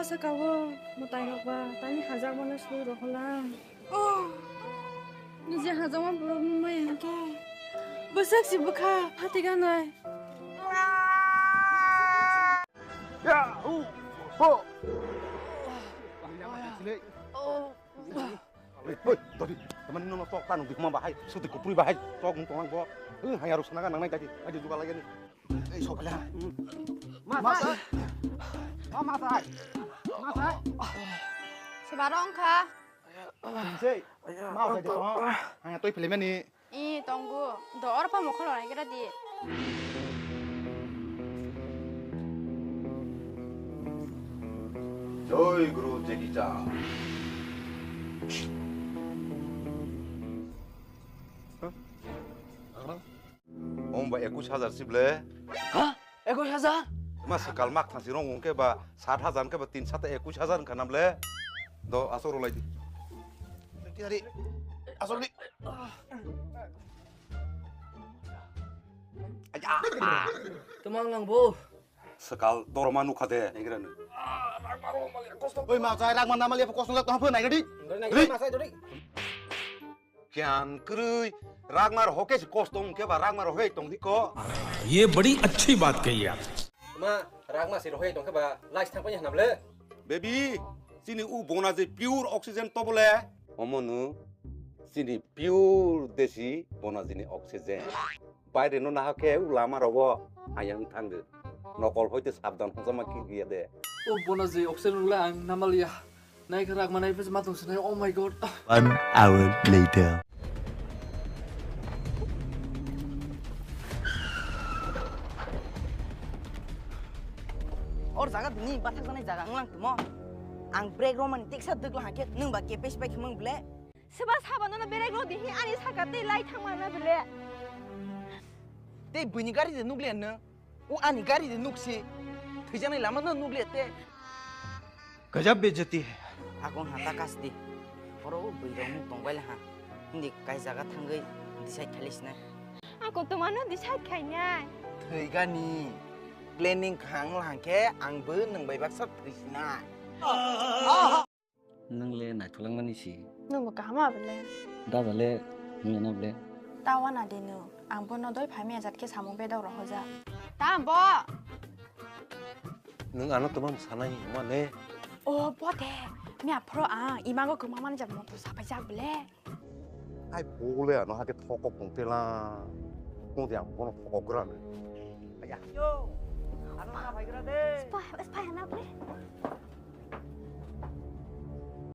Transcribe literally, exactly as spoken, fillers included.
Saka o mwtai rok ba tani hajak mano sui rok hola. Oh, niji hajak ma borok nung mai hwnkhe. Bwsak si bwkha phati ganai. Ya, hu, ho. Oh. Hei, hei, dodi, tamani nono tok tanu dikma bahai, suti kupri bahai, tok mung tonglang bo. Hei, haya rok sana nang nai tadi, tadi juga lagi ni. Ei, sok le. Ma, ma, ma, ma, ma, ma. Sebaro wngkha. Sei, ma, sai de, ma. Haya toi pele mani. I, tongo. Do, oro pa mokol rai kira di. Joi Guru Jackie Chan. Om ba ekush hajar sible. Ha? Ekush hajar? Ma, sekal mak thangsi rong ungke ba sat hajar ke ba tin sata ekush hajar wngkha namle. Do, asok rwlai di. Tiyari. Asok di. Aja. Tumang lang bo. Sekal dorma nukha de, negra nu. Oi, ma, jai rang mana malia kosong jat tong pho nai gadi. Nai, nai, nai, ma, sai, dori. Kian kwrwi, ragmar hoke si kos tong khe ba ragmar hoke tong di ko. ये बड़ी अच्छी बात कही आप। Ma, ragma si rohoi tong khe ba lais thang pani hanam le. Baby, chini u bona je pure oxygen to bole. Omo nu, chini pure desi bona jini oxygen. Baire no nahak khe u lama rogo ayang thango. Nokol hoite sabdan hojama ki giya de. O bona je oxygen rule ang namalia. Naikha ragma nai pes matong sinai, oh my God. One hour later. Or jaga dini bathak janai jaga wnglang tumo. Ang break romani teksa dwkla hake nwng ba kepes bai khemang ble. Seba saba nono break ro dihi ani saka tei lai thangma na ble. Tei buini gari de nukle nw. O ani gari de nuksi. Thwijaknai lama no nukle te. गजब बेइज्जती है। Ako hata kasti. Oro o bui rok nuk tong bai ha. Hindi kai jaga thangwi decide khali sinai. Ako tumano decide khainai. Thwigani. Planning khang lang khe ang bo nwng bai baksa thwi sinai. Nwng le naitholangmani si. Nwng bo kaham abole. Dada le nwng na bole. Tawana de nwng. Ang bono doi phaimya jat khe samung bedok rohoja. Tam bo. Nwng ano twmam sanai mane. O bo de. Miya phro ang imago kwmamani jat moto sapai jak bole. Ai bole ano hake thokok tong tela. Kung de ang bono thokok gra. Aya. Yo.